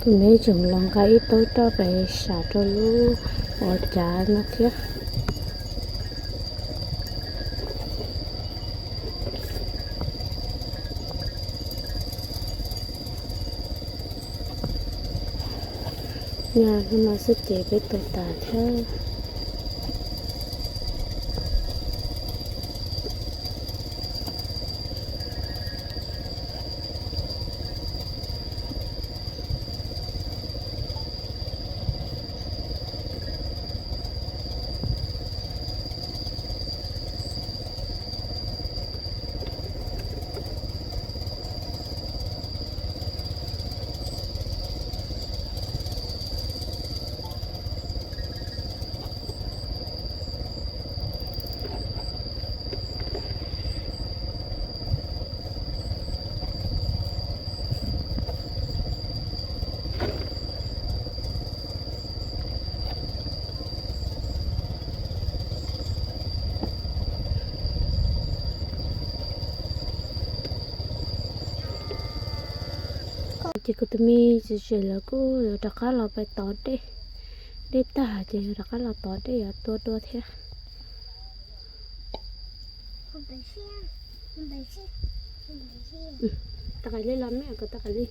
Kuv me tseem los nqa ib taub roj pem sam rau lub ua cav no thiab. Nyob hnub no xwb ces peb tua tas thiab. Ces kuv tus me txiv tsev lawv kuj yuav rov qab los pais tov dej. Dej tag ces yuav rov qab los tov dej yuav tua dua thiab. Tau qais li los me, tau qais li.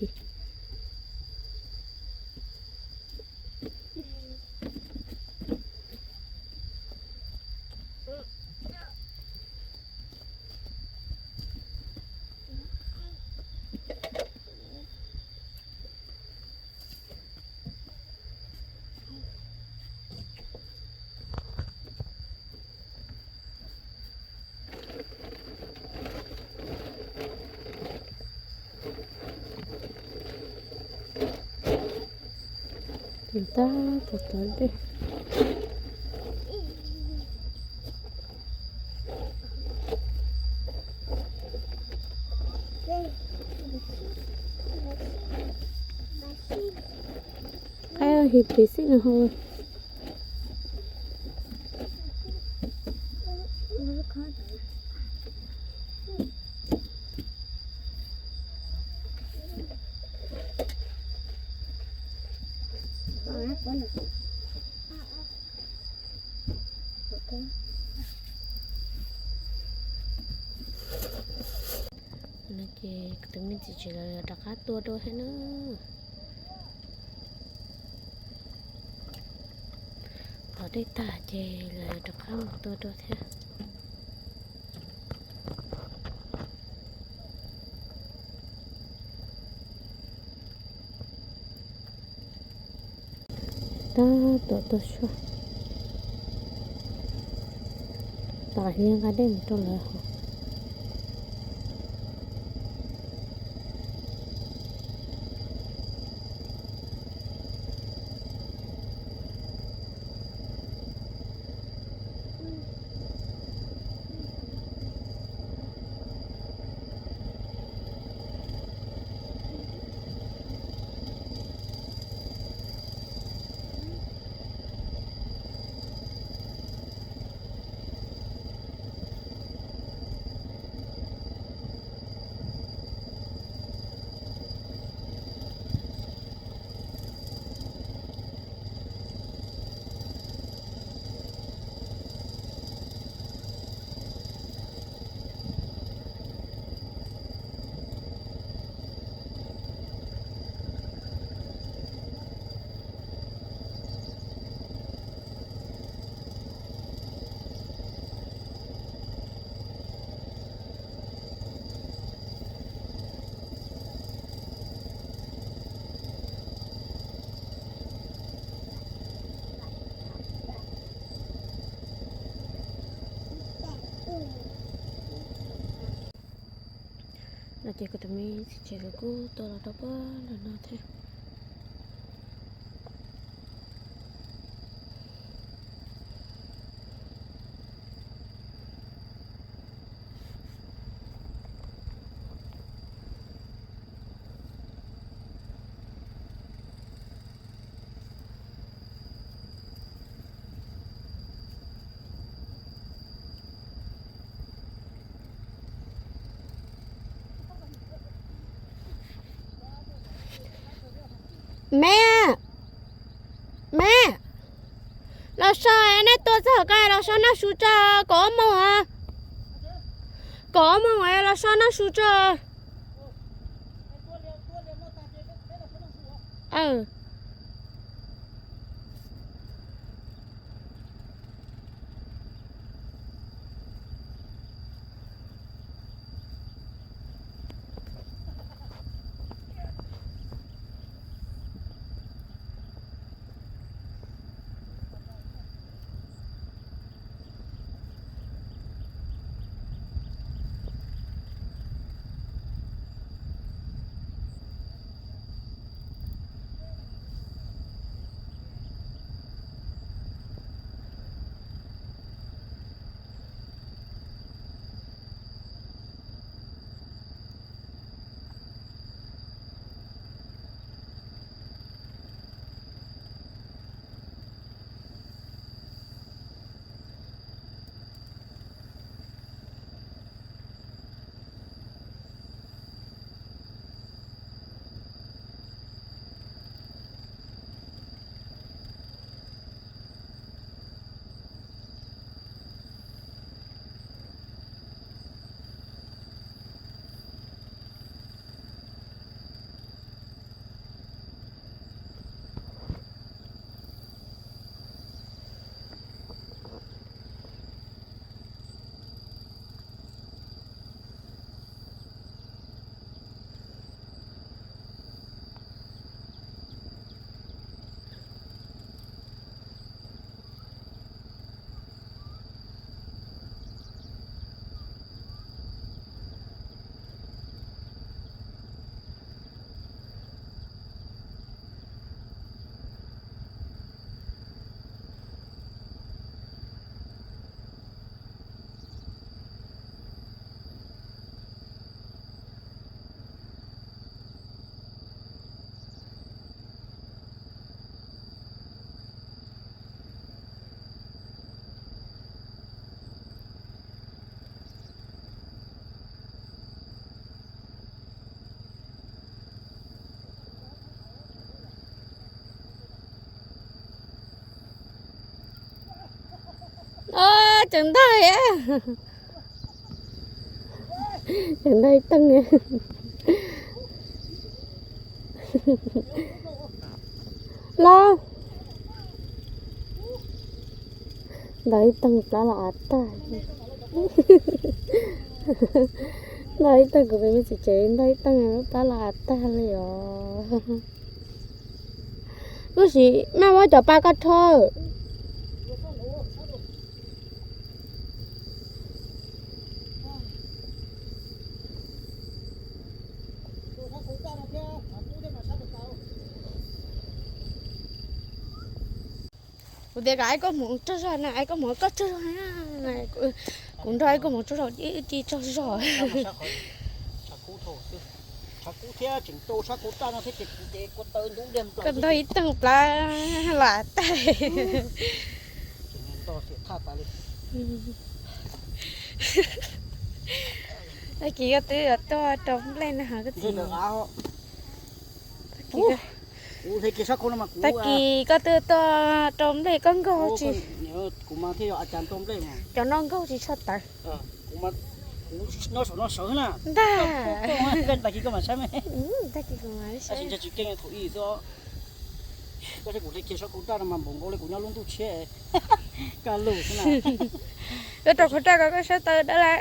Tab tom tov dej. Qaib hib pes xib no hau. No ces kuv tus me txiv tsev lawv rov qab tua dua thiab na. Tov dej tag ces lawv rov qab mus tua dua thiab. Tab tom tua tshuaj. Tom qab li nqa dej mus rau lawv haus. No ces kuv tus me txiv tsev lawv kuj tua los rau puag nram no thiab. Me, me, los so, nej tua txog ko los so noj su tso, kaum ob moos, kaum ob moos los so noj su tso. Tseem ntog, tseem ntog ib teeg los. Ntog ib teeg plab los av tag. Ntog ib teeg, kuv pem me txiv tsev ntog ib teeg plab los av tag li os. Lub sim maj muab cov pa koj rho. Kuv tias kom aib koj mus tsaug zog na, aib koj mus koj tsaug zog na. Kuv nrog aib koj mus tsaug zog, ib ci tsaug zog. Koj ntog ib teeg plab los av tag. Tag kis koj twb tuaj rau nplej na, koj txiv. Tag kis koj twb tuaj rau nplej koj nkaug tsis. Kuv mas thiaj yog a cas rau nplej mas cov no nkaug tsis tshua tawv. Kuv nyob saum no sawv na. Ntag. Tag kis koj mas saib me. Tag kis kuv mas saib. Tsis ntshai tsis keej thaum ub xwb. Koj saib kuv hle kiag sab qhov raj no mas npaum nkaus li kuv nyob lub ntuj tshiab. Kaj lug xwb na. Yuav rau qhov raj ko koj sab taw dawb lawm.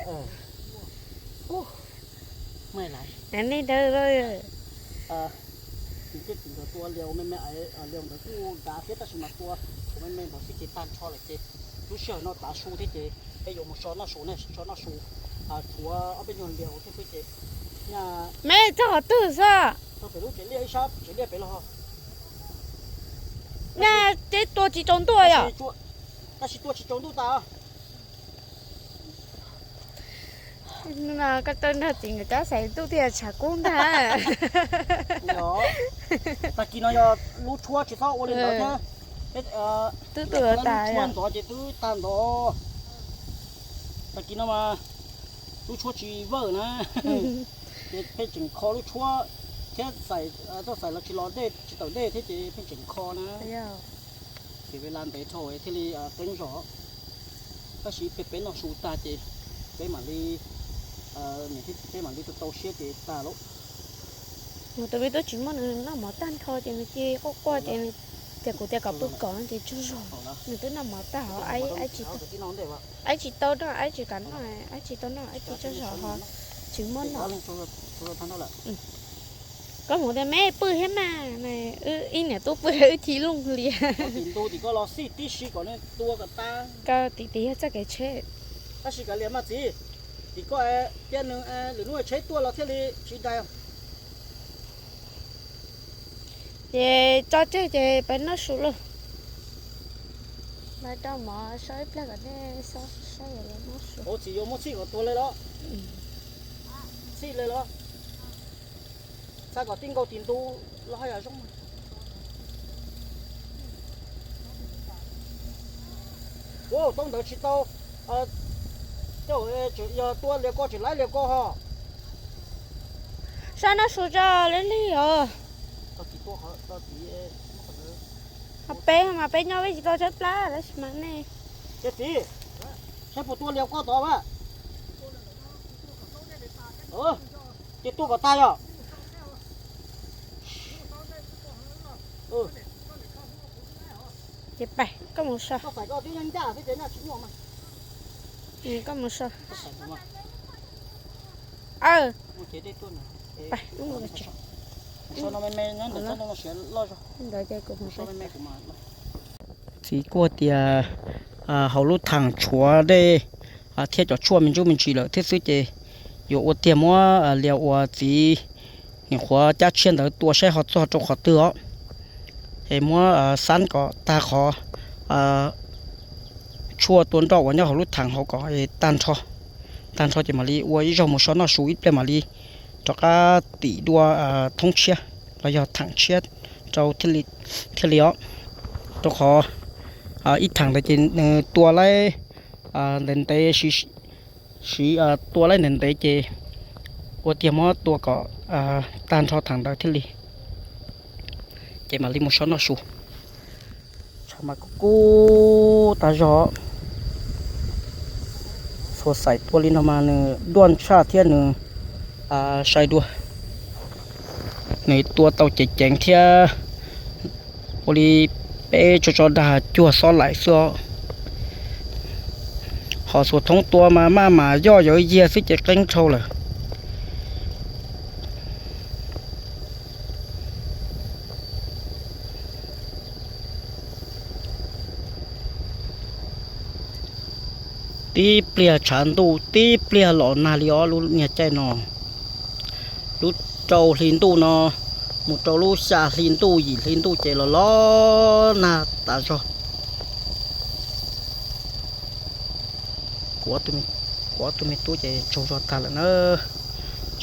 Nej dawb. Nws thiaj tsis nrog tua lias me me, lias ntawd kuj dav thiab tab sis mas tua kuv me me ntawd xwb ces tag nrho lawm ces lub sij hawm no tav su thiab ces peb yuav mus so noj su ne, so noj su. Tshuav ob peb nyuag lias thiab xwb ces. Me txog qhov twg xwb? Txog pem lub tsev liaj ib sab tsev liaj pem los. Nyaj teb tua tsis tsaus ntuj yom? Tab sis tua tsis tsaus ntuj tas. Koj tuaj nrog txiv nkawd cab xaiv ntuj thiaj tshav kub ntag. Tag kis no yog lub tshuab tsis txhob ua li ntawd thiab. Twb tuaj lub tshuab ntxov ces twb tag ntov. Tag kis no mas lub tshuab tsis vawj na, ces peb tseem kho lub tshuab. Thiab txoj xaim los tsis los dej tsis tawm dej thiab ces pheej tseem kho na. Ces lam ntev dhau thiaj li qeeb zog. Tab sis peb peb noj su tag ces peb mam li, peb mam li tau siab ces tag lauj. Nws tus me tub tsis muaj, nws noj mov tag nrho ces nws cia quaj quaj ces nws tias kuv tias kom pw kom ces tsaug zog. Nws twb noj mov tag hos, aib tsis tau noj, aib tsis kam noj, aib tsis tau noj, aib tsis tsaug zog hos, tsis muaj noj. Koj mus tias me pw thiab mas, wb ib niam tub pw wb cia looj lias. Koj tim tim yog txoj kev tsheb. Tab sis kav liam mas txiv, tim koj cia nws lwm hnub tsheb tuaj los thiaj li tsis dai. Ces tso tseg ces peb noj su lauj. Lawv rau mov so ib pliag kom nej saib, saib yuav los noj su. Txiv yuav muab txhij kom tuag li los? Txhij li los? Txhaj kom tij nkaus tim ntu los haj yam zoo. Ua tau ntawd tsis tau, yog tua lias ko tseem laib lias ko ho. Sab noj su tso leb lig os. Ho peb mas peb nyob peb tsis tau tshaib plab tab sis mas nej. Ces txiv, saib puas tua lias ko tod a. Ces tua kom tag yog. Ces pais koj mus so. Koj mus so. Aw, pais wb mus tsev. Ntawd ces kuv mus so. Txiv kuj tias hauv lub thaam tshuav dej thiab cov tshuaj me ntsuj me ntsis lawm thiab xwb ces yuav ua tiag muab lias uas txiv nim qhuav cab tshiab ntawd tua saib ho txog rau qhov twg os. Es muab xab kom tag qhov tshuaj tua nroj uas nyob hauv lub thaam hauv kom tag nrho, tag nrho ces mam li ua ib zaug mus so noj su ib pliag mam li rov qab tim dua thoob tshiab los yog thaam tshiab rau thiaj li os. Rau qhov ib thaam ntawd ces nws tua laib ntev ntev, siv tua laib ntev ntev ces ua tiag muab tua kom tag nrho thaam ntawd thiaj li, ces mam li mus so noj su. Tshav mas kub kub tag zog. Xuas xaim tua li no mas nws duaj tshaj thiab nws sai dua, nws tua tau ceev ceev thiab. Ua li peb tso tso dag cuag xob laim xwb os. Ho xuas thoob tua mas maj mam yoj yuav yiag xwb ces qeeb dhau lawm. Tib pliag tshav ntuj tib pliag los nag li ob lub niag caij no. Lub rau hli ntuj no mus rau lub xya hli ntuj yim hli ntuj ces los los nag tas zog. Kuv ob tug me tub ces tsaug zog tag lawm na.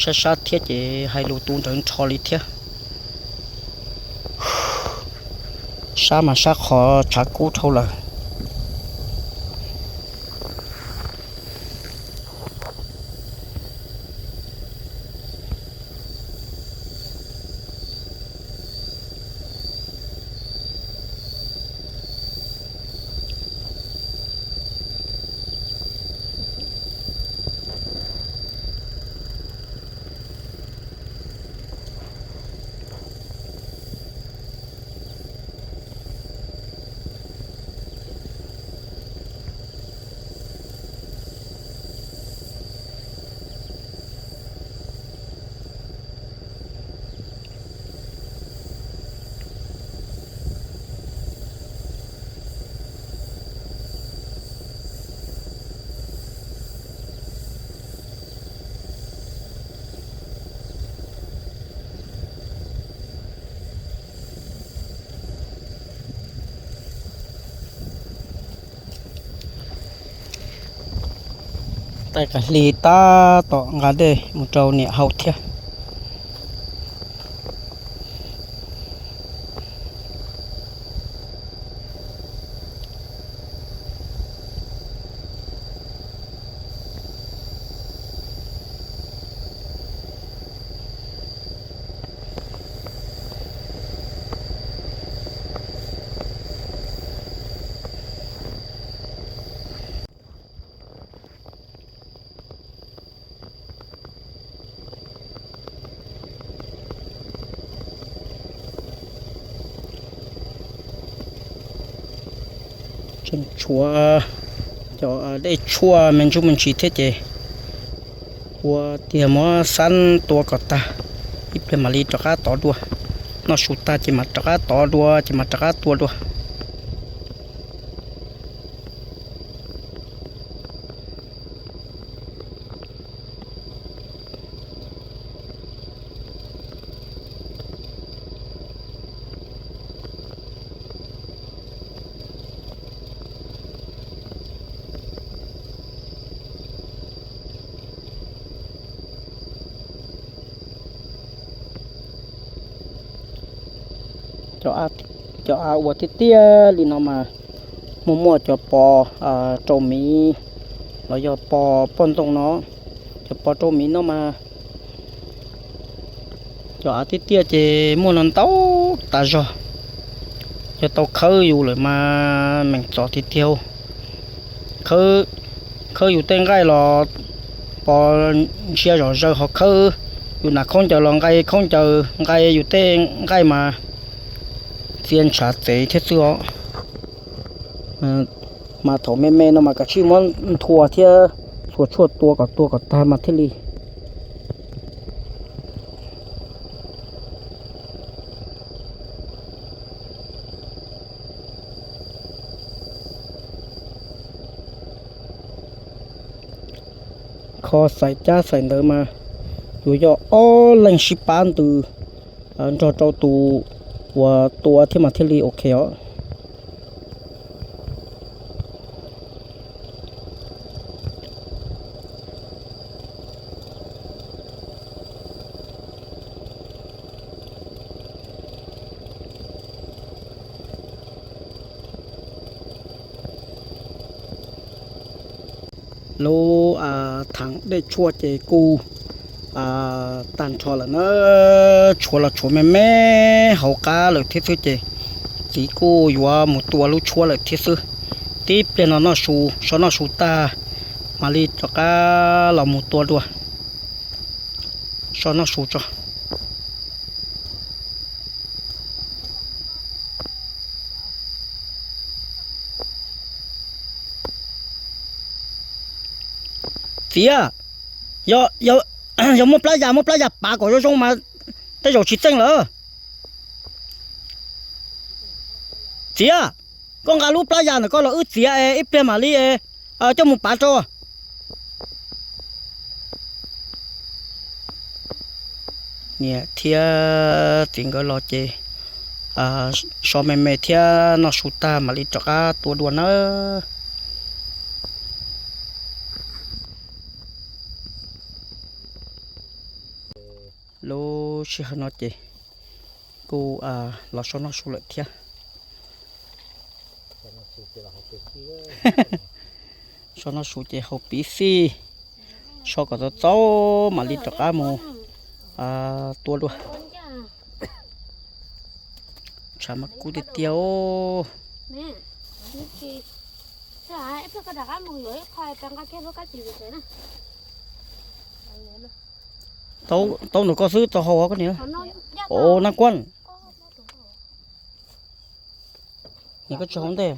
Sab sab thiab ces hais lus tu nrawv nrho li thiab. Sab mas sab qhov tshav kub dhau lawm. Taij qas hli tab tom nqa dej mus rau niam haus thiab. Tseem tshuav cov dej tshuaj me ntsuj me ntsis thiab ces ua tiag muab xab tua kom tag, ib pliag mam li rov qab tov dua. Noj su tag ces mam rov qab tov dua ces mam rov qab tua dua. Cov av ua tiag tiag li no mas muaj muaj cov pos rau miv los yog pos poj ntxoog no. Cov pos rau miv no mas cov av tiag tiag ces muaj no ntau tas zog. Yog tau khawb yus lawm mas meem txom tiag tiag. Khawb yus tej nqaij los pos ntsia zom zaws ho khawb, yus nam khaub ncaws los nqaij khaub ncaws, nqaij yus tej nqaij mas txia ntshav txev thiab xwb os. Mas thaum me me no mas kav tsij muab nthua thiab txhua tshuaj tua kom tua kom tag mas thiaj li kho xaim cab xaim ntawv mas yuav yog ob leeg sib pab ntws nrog rau tus uas tua thiab mas thiaj li ok os. Lub thav dej tshuaj ces kuj tag nrho lawm na, tshuav los tshuav me me hauv qab lawm thiab xwb ces txiv kuj yuav mus tua lub tshuab lawm thiab xwb. Tib pliag no noj su, so noj su tag mam li rov qab los mus tua dua. So noj su tso. Txiv, yog muaj plab yas, muaj plab yas pav kom zoo zoo mas tej zaum tsis txeej lawm. Txiv, koj nqa lub plab yas ntawm koj los wb txiav es ib pliag mam li coj mus pav rau. Niam thiab txiv nkawd los ces so me me thiab noj su tag mam li rov qab tua dua nawb. Lub sij hawm no ces kuj los so noj su lawm thiab. So noj su ces haus piv xij, so kom txaus txaus mam li rov qab mus tua dua. Tshav mas kub tiag tiag os. Taub nrog koj xwb tau haus koj niam. Os, nab kuab. Niam koj tsis haus ntej.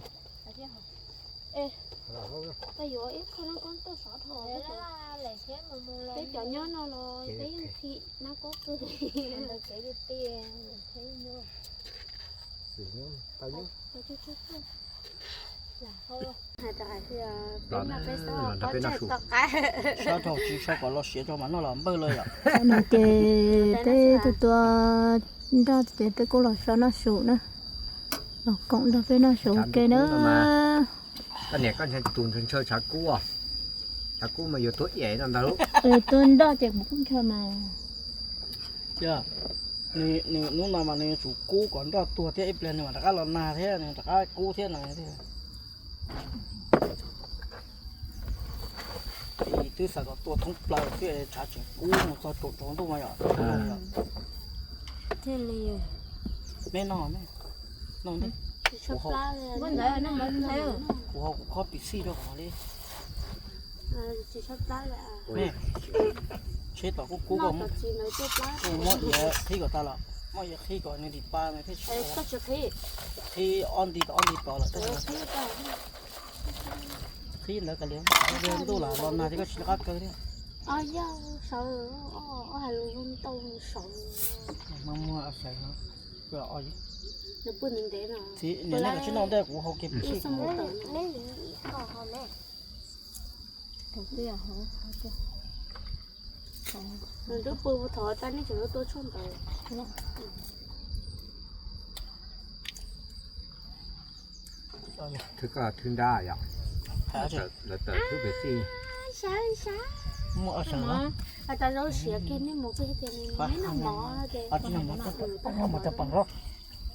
Sab rau tsis sau kom los siav rau mas noj los npawg lawm yom. No ces peb tua tua nroj ces peb kuj los so noj su na. Los koom nrog peb noj su ua ke na. Koj niam koj tus ntshaw ntshaw tshav kub, tshav kub mas yuav tuag iam no ntag. Tua nroj ces kuv kuj ntshaw mas. Nws hnub no mas nws yuav tsum kub kom nroj tuag thiab ib pliag nws mam rov qab los nag thiab nws rov qab kub thiab no thiab. Twb xav kom tua thoob plaws xwb tshav tseem kub mus txog tsaus ntuj mas yom. Thiaj li. Me no me, no ntej. Kuv hau kuv khob piv xij rau qhov li. Tsheb tom kuj kub, koj muab iav qhib kom tag los. Muab qhib kom nws dim pa nws thiaj tsis, qhib ob nti tod ob nti tod lawm tab sis qhib ntawd kav liam, ntuj lam los nag ces koj tsis nco qab kawg thiab. Muag sawv, txiv niam neb koj tsis noj ntej kuv hau kiag pib. Thwb koj thwb nrab yom. Lawv tawm thwb pem txij. Muaj ob sawv los. Has tas zaub siav kiag nej mus pem tias neb noj mov ces. Noj mov cov pais los.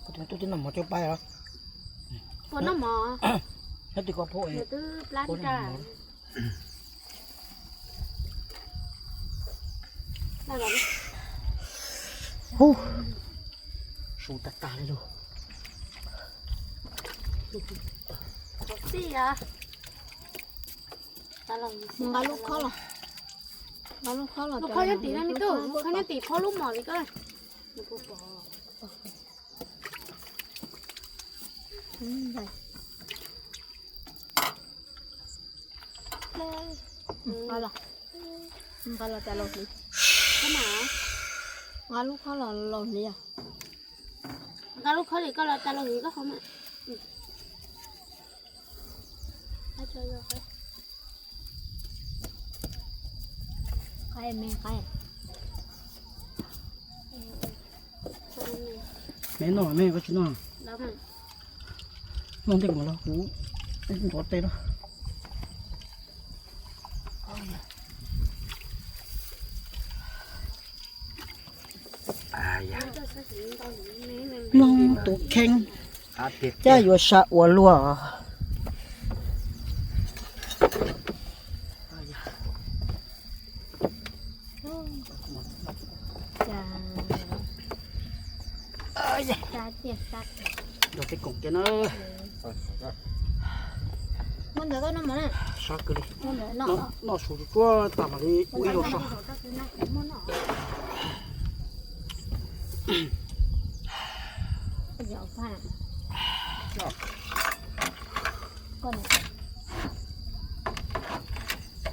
Kuv tus tub twb noj mov cov pais los. Puas noj mov? Nyob twg koj phob es. Twb plab nra. Su tag tag li lug. Nqa lub khob los. Nqa lub khob los. Lub khob nyob tim no me tub, lub khob nyob tim khob lub mom li koj. Nqa los, nqa los tas los hliv. Nqa lub khob los los hliv os. Nqa lub khob li koj los tas los hliv koj hov mas. Qaib me qaib. Me noj me koj tsis noj. Noj ntej kuv mam los kuv ntxuav tes na. Mloog tus kheej, caj yuav sa ua luaj. Rau tej koom kiag na. Sab kawg li. Noj su tsuag tsuag tas mam li ua ib zaug sab.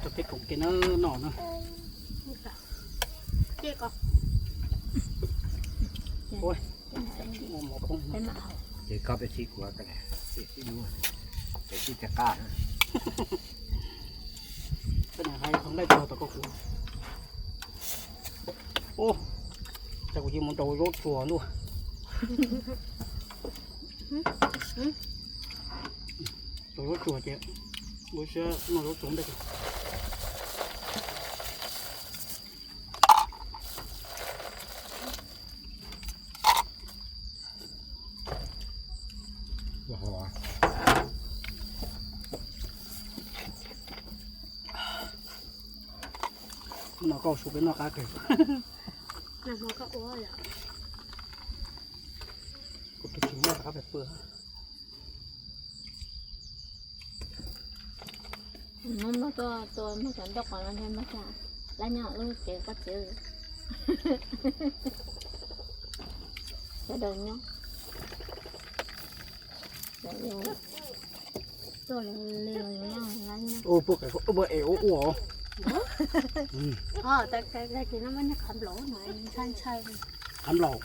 Rau tej koom kiag na noj na. Ces koj peb txhib kuv, peb txhib duab, peb txhib tiag qab. Hais tau nqaij txog tom koj kuv. Ub, cas kuv cia mus nraus zaub tsuag ntuj. Nraus zaub tsuag ces lub siab noj zaub tsuag ntej. Noj koj su peb noj qab kawg. Kuv tus tsis noj qab pes pw. Muab tuaj tua muab cov ntoj qos no thiab muab caj lab nyob lub tsev koj tsev. Sawv daws nyob. Tuaj li los yuav nyob lab nyob. Ua es ua ua. Ho, tag kis no muab niag qhav nplaum no ntshai ntshai. Qhav nplaum.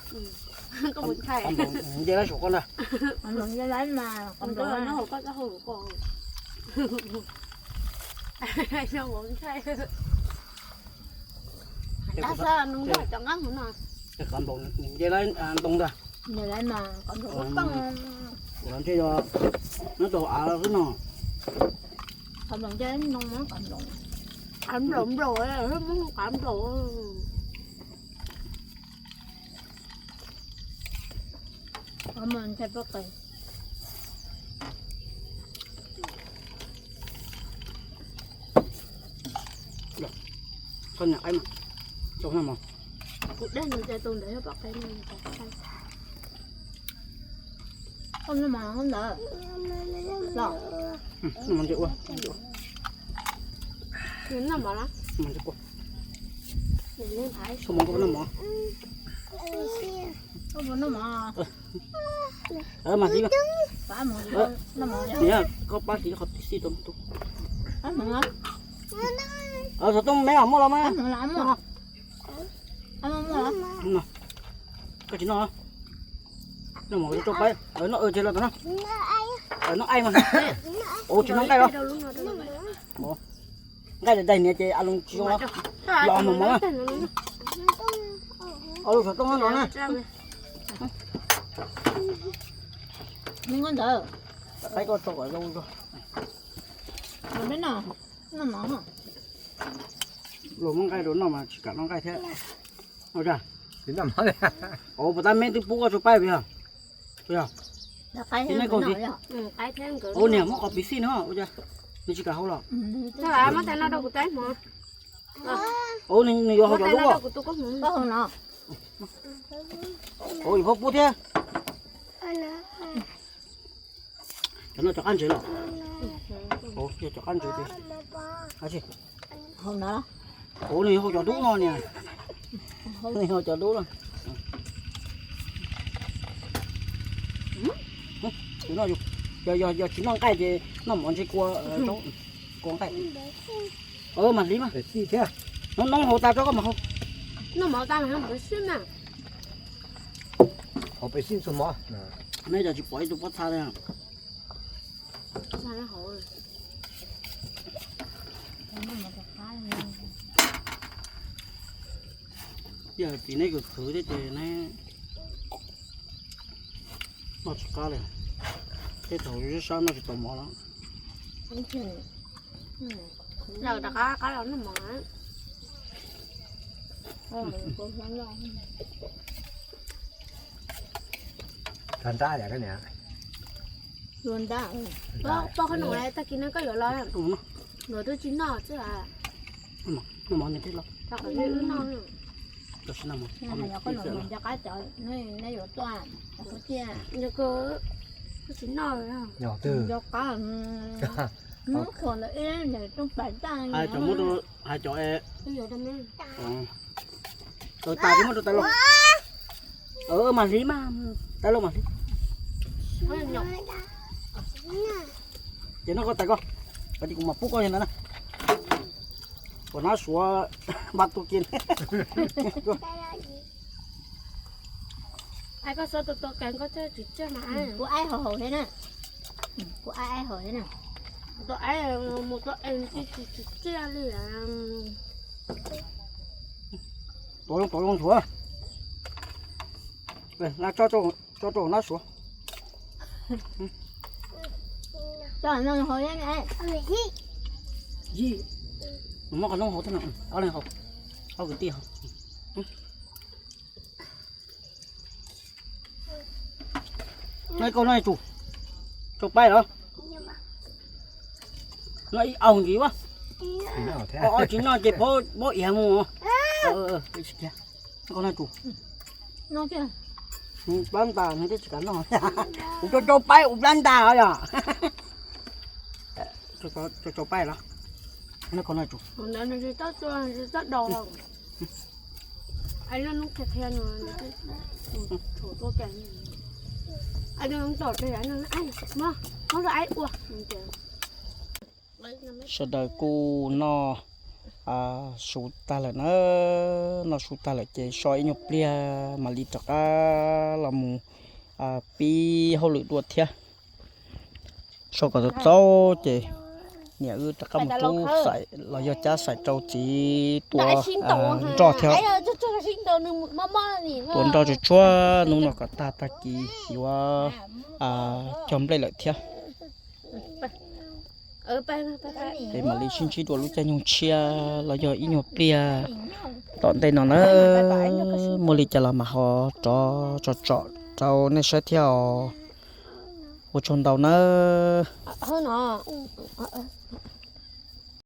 Koj puas ntshai? Qhav nplaum nce lawm saum koj ntag. Qhav nplaum nce lawm mas qhav nplaum no hauv koj txoj hauj lwm koj. Nyob vauv ntshai. Tab sis nws cov nqeeb hauv no. Qhav nplaum nce lawm ntoo ntag. Nce lawm mas qhav nplaum ua tooj. Kuv los ntshe yog nyob rau hauv av xwb no. Qhav nplaum nce ntoo mas qhav nplaum. Qhav nplaum nplaum, qhav nplaum. Ntshai pob qa. Koj niam qaib mas, kuv dag nws tias tus ntawd yog pob qa no. Koj noj mov ntawd los. Noj mov ntse ua, noj ntse ua. Noj mov na. Noj mov ntse ua. Noj mov koj noj mov. Mas li, koj pab tiv qhov tib si rau tus. Xov tooj me mam muaj los mas. Koj tsis noj, noj mov rau pab, noj ces los tau no. Noj aib mas. Ua tsis noj nqaij los? Nqaij daig daig niam ces a loo tsis zoo los. Los mov mov. Ua lub xov tooj no na. Qaib koj tso kom zoo. Luag muab nqaij rau noj mas tsis kam noj nqaij thiab. Ua cas? Ua puas tab meb twb pub koj tso paib puas yog? Puas yog? Ua ne koj ntxiv. Ua niam muab qos piv xij no ua cas nws tsis kam hau los? Ua nws yuav hau cov dub os. Ua yuav hau pub thiab. Cov no cov qab ntsev los? Yog cov qab ntsev ces. Ua nws yuav hau cov dub no niam. Nws hau cov dub no. Yog tsis noj nqaij ces noj mov ntshe kua, kua nqaij. Mas hliv mas. Noob noob hau tas tso koj mam hau. Hau peb sib ntxuag mov. Neb cov tsis pom ib tug pob txha li. Yog txiv neb khwv khwv thiab ces neb noj tsis qab li. Tej thaum sab sab noj tsis tau mov los. Rov qab qab los noj mov. Tag nrab yom koj niam. Poj qhov no tag kis no koj yuav los, yuav twb tsis noj xwb. Noj mov nws thiaj los. Noj mov nws thiaj los. Nco qab cov neb yuav tuaj, kuv tsis noj. Nco qab, hnub qhuav ntawd ib rooj pais tag. Hais cov muab rau, hais cov es. Tau tas ces muab rau tas los. Mas hliv mas, tas los mas hliv. Ces noj koj tas koj, kuv mam pub koj li ntawd na. Kuv nab suav npaj tus kiag. Kuv aib hauv hauv thiab na. Kuv aib aib hauv thiab na. Tus aib mus tua es tsis tsis txiaj li. Tuav zoo tuav zoo ntsuav. Tso rau nab suav. Yij, muab qhov noob hauv thiab no, ob leeg hauv, ob kwv tij hauv. Noj koj noj tsum, tsau paib los? Noj ib aus ntxiv a. Ob tsis noj ces paub iav mus. Koj noj tsum. Plab ntas nws twb tsis kam noj. Kuv tsau tsau paib ua plab ntas yom. Tsau paib los? Noj koj noj tsum. Sawv daws kuj noj su tag lawm na, noj su tag lawm ces so ib nyuag pliag mam li rov qab los mus pib hauj lwm dua thiab. So kom txaus txaus ces niam wb rov qab mus rub xaim los yog cab xaim rau txiv tua nroj thiab. Tua nroj tsuag tsuag hnub no kom tag tag kis yuav cog nplej lawm thiab. Ces mam li sib ntsib dua lub caij nyoog tshiab los yog ib nyuag pliag tom ntej no na. Muaj li cas los mas ho rov tsom tsom rau nej saib thiab os. Ua tsaug ntau nawb.